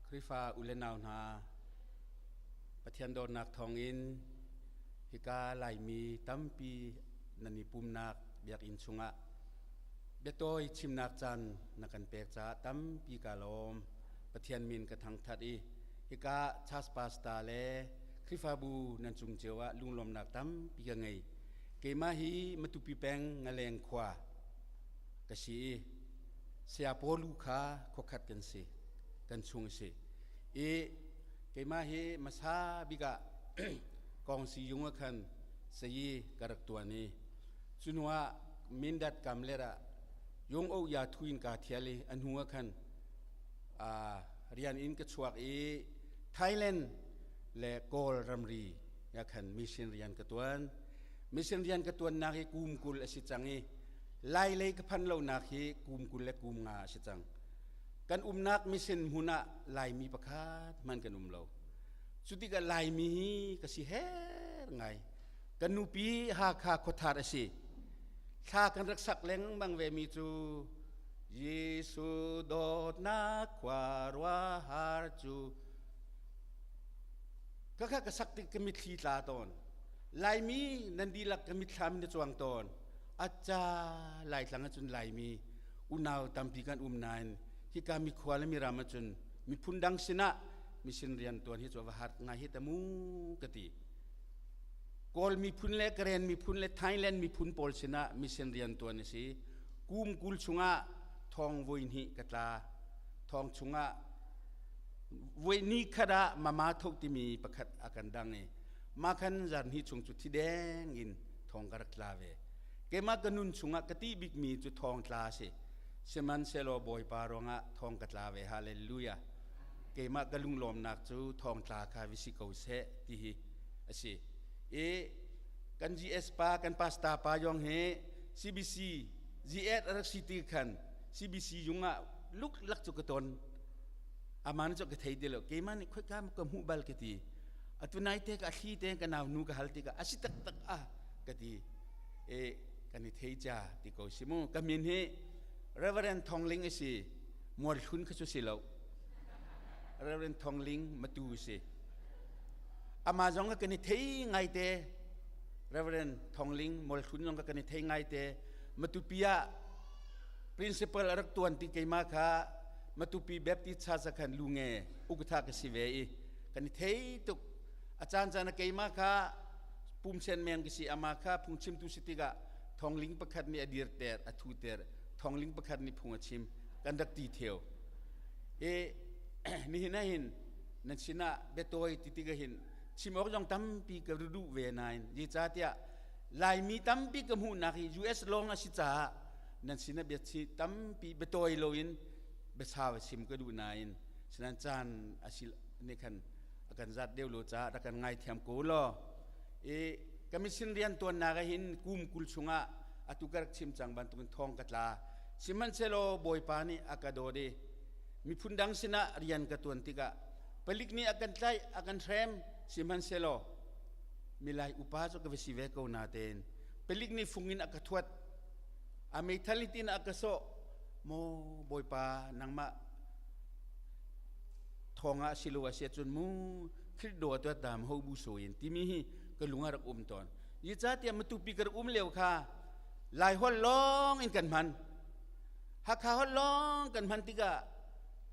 Khrihfa u le nau hna, Pathian dawtnak thawngin hika Laimi tampi nan i pumnak biakinn chungah biatawi chimnak caan na kan pek caah tampi ka lawm. Pathian min ka thangthat i hika church pastor le Khrihfabu nan cung cio ah lunglawmnak tampi ka ngei. Keimah hi Matupi peng Ngaleng khua ka si i Saya Pawlu kha khuakhat kan si kan chung si i keimah hi hmasa bik ah kawngsi yung ah khan sayi ka rak tuan i cu hnu ah Mindat Kamlet ah yung o ya thu in kaa thial i a hnu ah khan rian in ka chuak i Thailand le Kawl ramri ya khan mission rian ka tuan. Mission rian ka tuannak hi kum 20 a si cang i Lai lei ka phanh lonak hi kum 25 a si cang. Kan umnak mission hmun ah Laimi pakhat hmanh kan um lo. Cu tikah Laimi hi ka si her ngai. Kan nupi Hakha khuathar a si. Thla kan rak sak lengmang ve mi cu Jesuh dawtnak khua ruahar cu ka kha ka sak tik ka mitthli tla tawn. Laimi nan dihlak ka mitthlam na cuang tawn. Acha Laitlang ahcun Laimi unau tampi kan um nain hika mikhua le miram ahcun miphun dang sinah mission rian tuan hi cu va har ngai hi tamu ka ti. Kawl miphun le Karen miphun le Thailand miphun pawl sinah mission rian tuan a si. Kum 20 chungah thong voi hnih ka tla. Thong chungah voi ni khat ah mama tho timi pakhat a kan dang i ma khan zar hnih chung cu thi deng in thong ka rak tla ve. Keimah ka nun chungah ka tih bikmi cu thong tla a si. Sihmanhsehlaw Bawipa ruangah thong ka tla ve. Hallelujah. Keimah ka lunglawmnak cu thong tla kha vi si ko seh ti hi a si. I kan GS pa kan pastor pa yong hi CBC GS rak si ti khan CBC yung ah luk lak cu ka ton. Aman cu ka thei ti lo. Keimah nih khoika ka hmuh bal ka ti. Atu nai te ka thli te ka nau nu ka hal tikah a si taktak ah ka ti. E kan i thei cha ti ko si mu. Ka min hi Reverend Thong Ling a si. Mual hlun kha cu si lo. Reverend Thong Ling matu si. Ama zong ka kan i thei ngai te. Reverend Thong Ling mual hlun zong ka kan i thei ngai te. Matupi ah principal a rak tuan ti keimah kha Matupi Baptist Church ah khan lu nge ukatha ka si ve i kan i thei tuk. A caan caan ah keimah kha pumsen men ka si, ama kha phungchimtu si tikah thongling pakhat nih a dirter, a thuter, thongling pakhat nih phung a chim kan rak ti theo. I nihin ah hin nan sinah biatawi ti tikah hin chim awk zong tampi ka duh ve nain zeicahtiah Laimi tampi ka hmuhnak hi US lawng a si caah nan sinah biachi tampi biatawi loin biasau chim ka duh nain sinan caan a si nih khan a kan zat deuh lo caah rak kan ngaithiam ko law. I ka mission rian tuannak ah hin kum 20 chungah atu ka rak chim cang bantukin thong ka tla. Sihmanhsehlaw Bawipa nih a ka dawt i miphun dang sinah rian ka tuan tikah palik nih a kan tlaih, a kan hrem. Sihmanhsehlaw milai upa cu ka va si ve ko natein palik nih fung in a ka thuat, a meithal in a ka sawh. Maw Bawipa, nangmah thawng ah si lo a si ahcun mu Khrih do atu dam ho bu so in timi hi ka lung a rak um tawn. Zeicahtiah Matupi ka rak um lio kha Lai holh lawng in kan hman, Hakha holh lawng kan hman tikah,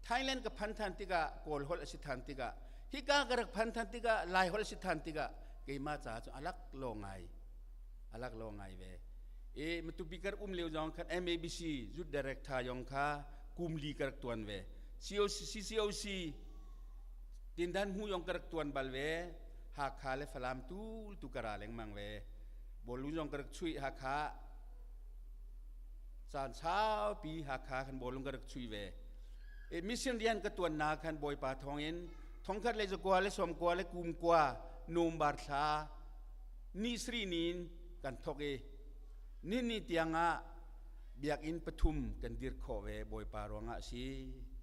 Thailand ka phan than tikah Kawl holh a si than tikah, hika ka rak phan than tikah Lai holh a si than tikah keimah caah cun alak lo ngai, alak lo ngai ve. E Matupi ka rak um lio zong khan MABC Youth Director yong kha kum li ka rak tuan ve. COC, CCOC tindan hmu yong ka rak tuan bal ve. Hakha le Falam tu tu ka ra lengmang ve. Bawlung zong ka rak chuih Hakha caan saupi Hakha khan bawlung ka rak chuih ve. E mission rian ka tuan na khan Bawipa thawngin 1999 le kum kua November thla ni sri nin kan thok i ni ni tiangah biakinn pathum kan dir khawh ve. Bawipa ruangah a si.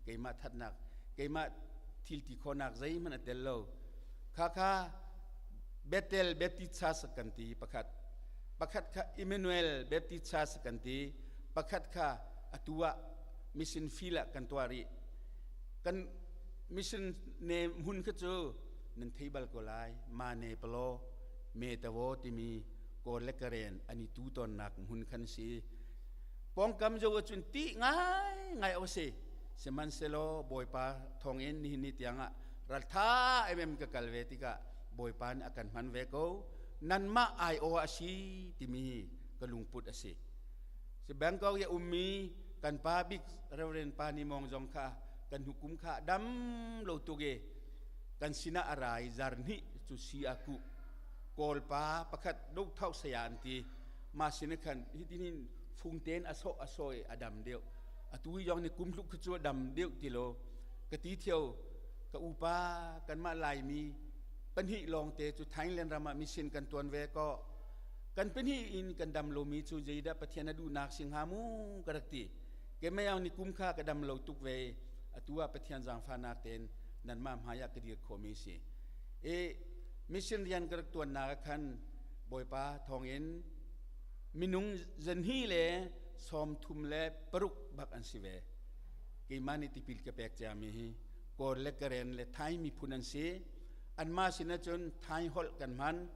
Keimah thatnak, keimah thil ti khawhnak zeihmanh a tel lo. Kha kha Bethel Baptist Church kan ti pakhat, pakhat kha Emmanuel Baptist Church kan ti pakhat, kha atu ah mission field ah kan tuah rih. Kan Mission ne hmun kha cu nan thei bal ko lai. Ma ne palo me tawo timi Kawl le Karen an i tu tawnnak hmun khan si. Pawngkam zo ahcun ti ngai ngai a si. Sihmanhsehlaw Bawipa thawngin nihin ni tiangah raltha emem ka kal ve tikah Bawipa nih a kan hman ve ko. Nanmah aiawh a si timi ka lungput a si. Si Bangkok i a ummi kan pa bik Reverend Pa Ni Mong zong kha kan hukum kha dam lo tuk i kan sinah a ra i zarhnih cu si a kuh. Kawlpa pakhat dothau saya an ti. Ma sin khan hitin hin fungten a sawh a sawi a dam deuh. Atu i yong ni kum hluk cu a dam deuh ti lo. Ka ti theo ka upa kanmah Laimi pahnih lawngte cu Thailand ram ah mission kan tuan ve ko. Kan pahnih in kan dam lomi cu zeidah Pathian a duhnak si hnga mu ka rak ti. Kemayang ni kum kha ka dam lo tuk ve. Atu ah Pathian zaangfahnak tein nanmah hmai ah ka dir khomi si. I mission rian ka rak tuannak ah khan Bawipa thawngin minung zanhi le 36 bak an si ve. Keimah nih tipil ka pek ciami hi Kawl le Karen le Thai miphun an si. Anmah sin ahcun Thai holh kan hman,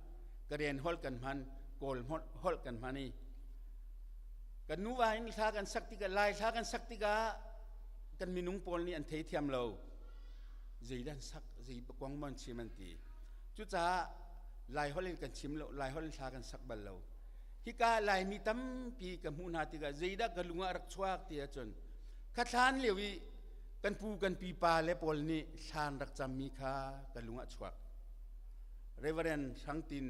Karen holh kan hman, Kawl holh kan hman i kan nuva in hla kan sak tikah Lai hla kan sak tikah kan minung pawl nih an theithiam lo. Zeidah an sak, zei kong maw an chim an ti. Cucaah Lai holh in kan chim lo, Lai holh in hla kan sak bal lo. Hika Laimi tampi ka hmuh hna tikah zeidah ka lung ah rak chuak ti ahcun kha thlan lio i kan pu kan pipa le pawl nih thlan rak cammi kha ka lung ah chuak. Reverend Hrang Tin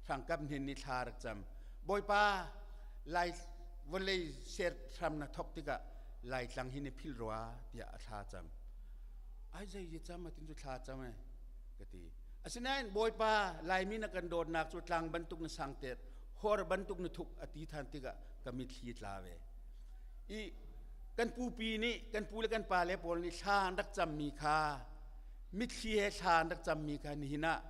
Hrang Kap Hnin nih thla rak cam. Bawipa Lai vawlei ser hram na thok tikah Laitlang hi na philh rua tiah a thla cam. Ai zei je cam atin cu thla cam e ka ti. Asinain Bawipa Laimi na kan dawtnak cu tlang bantuk na sangtet, hor bantuk na thuk a ti than tikah ka mitthli tla ve. I kan pupi nih kan pu le kan pa le pawl nih thla an rak cammi kha mitthli he thla an rak cammi kha nihin ah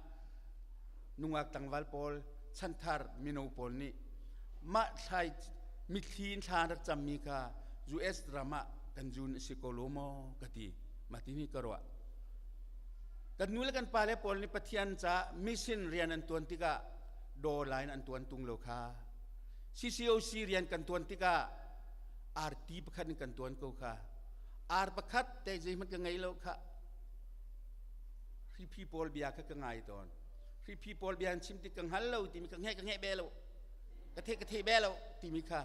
nungak tlangval pawl chanthar mino pawl nih mah thlai mitthli in thla an rak cammi kha US ram ah kan zun a si ko lo maw ka ti. Mah ti nih ka ruah. Kan nu le kan pa le pawl nih Pathian ca mission rian an tuan tikah dollar in an tuan tung lo kha. CCOC rian kan tuan tikah arti pakhat in kan tuan ko kha. Ar pakhat te zeihmanh ka ngei lo kha. Hriphi pawl bia kha ka ngai tawn. Hriphi pawl bia an chim tik ka hngal lo timi ka nge ka nge be lo. Ka the ka the be lo timi kha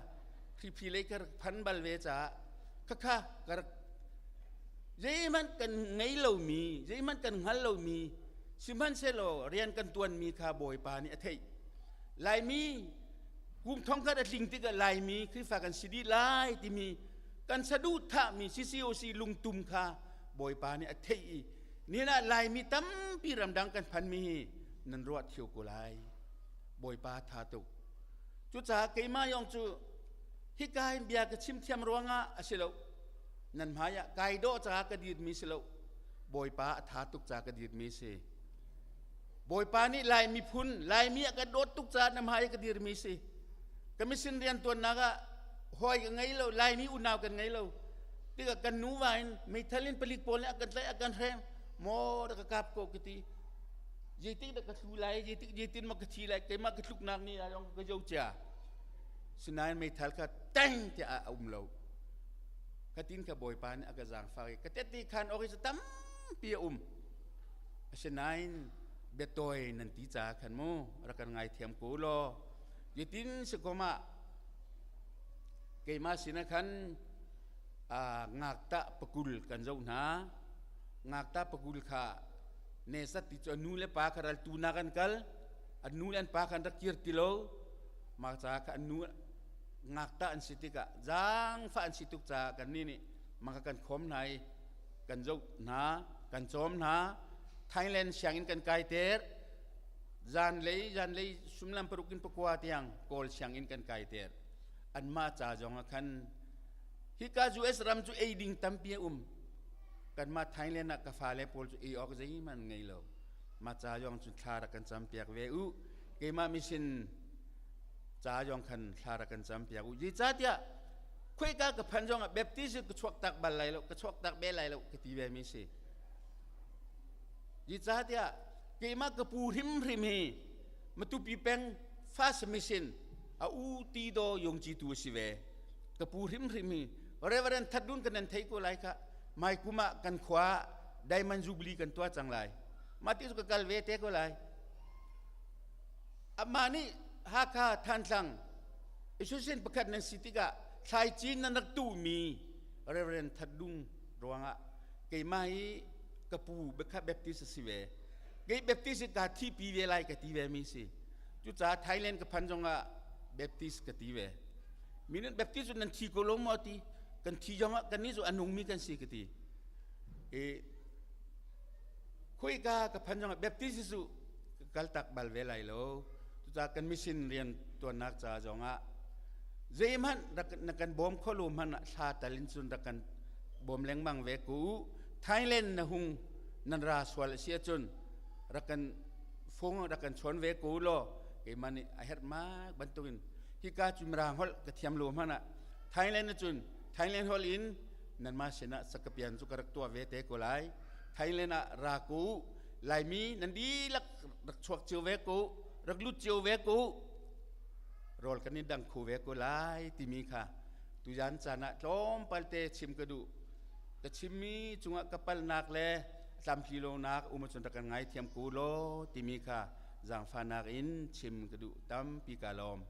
hriphi lei ka rak phan bal ve caah khakha ka rak zeihmanh kan ngei lomi zeihmanh kan hngal lomi sihmanhsehlaw rian kan tuanmi kha Bawipa nih a theih. Laimi kum thongkhat a tling tikah Laimi Khrihfa kan si dih lai timi kan saduhthahmi CCOC lungtum kha Bawipa nih a theih i nihin ah Laimi tampi ramdang kan phanmi hi nan ruah thio ko lai. Bawipa tha tuk. Cucaah keimah yong cu hika hin bia ka chim thiam ruangah a si lo. Nan hmai ah kai dawh caah ka dirmi si lo. Bawipa a tha tuk caah ka dirmi si. Bawipa nih Lai miphun, Laimi a ka dawt tuk caah na hmai ka dirmi si. Ka mission rian tuannak ah hawi ka ngei lo, Laimi unau kan ngei lo. Tikah kan nuva in meithal in palik pawl nih a kan tlaih, a kan hrem. Maw da ka kap ko ka ti. Zeitik dah ka thlu lai, zeitik zeitin ma ka thi lai, keimah ka tluknak nih a ka jo cia. Sinain meithal kha teng tiah a um lo. Khatin ka Bawipa nih a ka zaangfak i ka tette khan awk hi tampi a um. Asinain biatawi nan ti caah khan mu rak kan ngaithiam ko law zeitin si kom ah keimah sinah khan ngakta pakul kan zoh hna. Ngakta pakul kha nesat ti cu a nu le pa kha ral tu nak an kal an nu le an pa kha an rak kir ti lo mah caah kha an nu ngakta an si tikah zaangfah an si tuk caah kan nih nih mah kan khawm hna i kan zoh hna kan cawm hna Thailand sianginn kan kai ter zanlei zanlei sumlam paruk in pakua tiang Kawl sianginn kan kai ter anmah ca zong ah khan hika US ram cu ei ding tampi a um kanmah Thailand ah ka fale pawl cu ei awk zeihmanh ngei lo mah ca zong cu thla rak kan campiak ve u keimah mission ca zong khan thla rak kan campiak u zeicahtiah. Khoika ka phan zong ah Baptist ka chuak tak bal lai lo, ka chuak tak be lai lo ka ti ve mi si. Zeicahtiah keimah ka pu hrimhrim hi Matupi peng First Mission a u ti do yongci tu si ve. Ka pu hrimhrim hi Reverend That Dun kan nan thei ko lai kha mai kum ah kan khua Diamond Jubilee kan tuah cang lai. Mah ti cu ka kal ve te ko lai. Amah nih Hakha Thantlang Association pakhat nan si tikah thlaici nan rak tuhmi Reverend That Dung ruangah keimah hi ka pu Bekha Baptist a si ve. Kei Baptist ka thipi ve lai ka ti ve mi si. Cucaah Thailand ka phan zongah Baptist ka ti ve. Mi nih Baptist cu nan thi ko lo maw ti kan thi zongah kan nih cu a nungmi kan si ka ti. E, khuika ka phan zongah Baptist cu kaltak bal ve lai lo. Cucaah kan mission rian tuannak ca zongah zeihmanh na kan bawm kho lo hmanh ah thla tal in cun rak kan bawm lengmang ve ku. Thailand na hung nan ra sual a si ahcun rak kan fung rak kan chawn ve ko law keimah nih a herh mak bantukin hika cu mirang holh ka thiam lo hmanh ah Thailand cun Thailand holh in nanmah sinah sakapian cu ka rak tuah ve te ko lai. Thailand ah ra ko Laimi nan dihlak rak chuak cio ve ko rak lut cio ve ko rawl kan in dang khu ve ko lai timi kha tuzan caan ah tlawmpal te chim ka duh. Ka chimmi cungah ka palnak le tlamtli lonak um ahcun rak kan ngaithiam ko law timi kha zaangfahnak in chim ka duh. Tampi ka lawm.